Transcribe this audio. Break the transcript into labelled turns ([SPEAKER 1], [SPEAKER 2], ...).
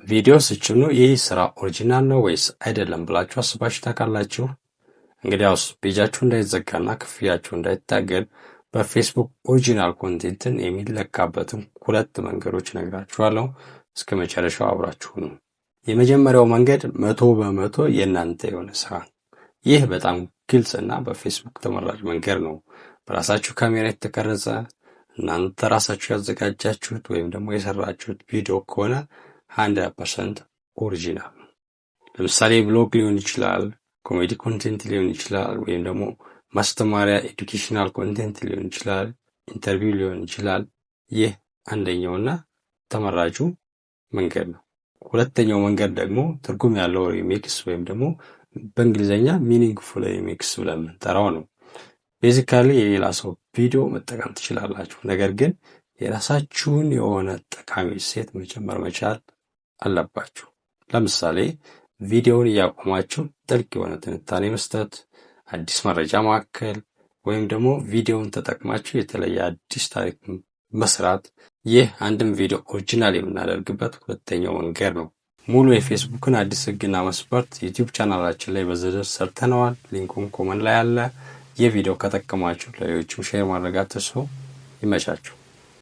[SPEAKER 1] ቪዲዮ ስትጭኑ ይህ ስራ original ነው ወይስ አይደለም ብላችሁ አስባችሁ ታውቃላችሁ? እንግዲያውስ page ኣችሁ እንዳይዘጋና ክፍያችሁ እንዳይታገድ በፌስቡክ original content ን የሚለካበትን ሁለት መንገዶች እነግራችኋለሁ። እስከ መጨረሻው አብራችሁ ሁኑ። የመጀመሪያው መንገድ 100% የእናንተ የሆነ ስራ። ይህ በጣም ግልጽና በፌስቡክ ተመራጭ መንገድ ነው። በራሳችሁ ካሜራ የተቀረጸ፣ እናንተ ራሳችሁ ያዘጋጃችሁት ወይም ደግሞ የሰራችሁት ቪዲዮ ከሆነ 100% original ነው። ለምሳሌ vlog ሊሆን ይችላል፣ comedy content ሊሆን ይችላል፣ ወይም ደግሞ ማስተማሪያ educational content ሊሆን ይችላል፣ interview ሊሆን ይችላል። ይህ አንደኛውና ተመራጩ መንገድ ነው። ሁለተኛው መንገድ ደግሞ ትርጉም ያለው remix ወይም ደግሞ በእንግሊዝኛ meaningful remix ብለን የምንጠራው ነው። Basically የሌላ ሰው ቪዲዮ መጠቀም ትችላላችሁ። ነገር ግን የራሳችሁን የሆነ ጠቃሚ እሴት መጨመር መቻል አለባችሁ። ለምሳሌ ቪዲዮውን እያቆማችሁ ጥልቅ የሆነ ትንታኔ መስጠት፣ አዲስ መረጃ ማከል ወይም ደግሞ ቪዲዮውን ተጠቅማችሁ የተለየ አዲስ ታሪክ መስራት። ይህ አንድም ቪዲዮ original የምናደርግበት ሁለተኛው መንገድ ነው። ሙሉ የፌስቡክን አዲስ ሕግና መስፈርት ዩቲዩብ ቻናላችን ላይ በዝርዝር ሰርተነዋል። Link ኡን comment ላይ አለ። ይህ ቪዲዮ ከጠቀማችሁ ለሌሎችም share ማድረግ አትርሱ። ይመቻችሁ።